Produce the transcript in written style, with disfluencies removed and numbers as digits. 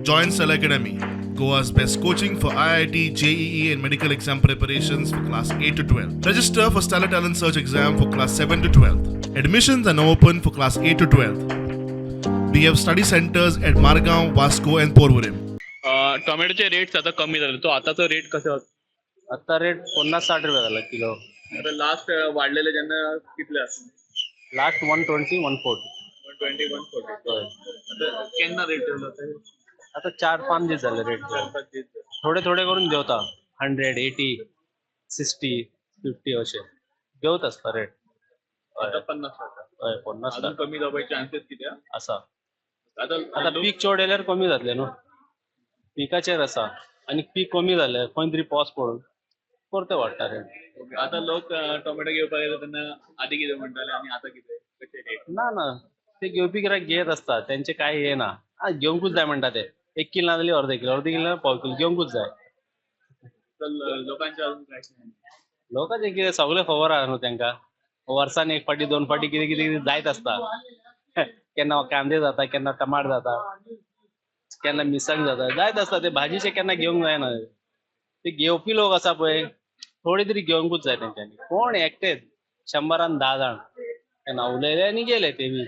Join Stellar Academy, Goa's best coaching for IIT, JEE, and medical exam preparations for class 8 to 12. Register for Stellar Talent Search exam for class 7 to 12. Admissions are now open for class 8 to 12. We have study centers at Margaon, Vasco, and Porvorim. टोमॅटोचे rates आता कमी झाले, तो आताचा rate कसं? आता rate 50-60 रुपये झाला किलो. आता लास्ट वाढलेले ज्यांना कितले आसा? लास्ट 120, 140. 120, 140. आता केन्ना रेट जाता? आता 4-5 दीस झाले रेट. 4-5 दीस. थोडे थोडे करून देवता, 100, 80, 60, 50 अशे देवत आसता रेट. आता 50 जाता. हय, 50. अजून कमी जावपाचे चान्सेस किती आसा. आता? आता पीक चड येयल्यार कमी जातले न्हू, पिकाचेर आसा आनी पीक कमी जालें खंय तरी पावस पडून परते वाडटा रेट. आता लोक टोमॅटो घेवपाक येता तेन्ना आधी कितें म्हणटाले आनी आता कितें, कशे रेट? ना ना, ते घेवपी गिरायक घेत आसता, तेंचे काय हे ना, घेवंकूच जाय म्हणटा ते. एक किल ना जाल्यार अर्दे किल, अर्दे किल ना पाव किल घेवंकूच जाय. तर लोकांचे अजून काय नाही. लोकांचे कितें, सगळें खबर आहा न्हू तेंकां. वर्सान एक फावटी, दोन फावटी कितें कितें कितें जायत आसता. केन्ना कांदे जाता, केन्ना टमाट जाता, केन्ना मिरसांग जाता, जायत आसता. ते भाजीचे केन्ना घेवंक जायना. ते घेवपी लोक आसा पळय, थोडे तरी घेवंकूच जाय तेंच्यांनी. कोण एकटेच 100रान 10 जाण केन्ना उलयले आनी गेले ते बी.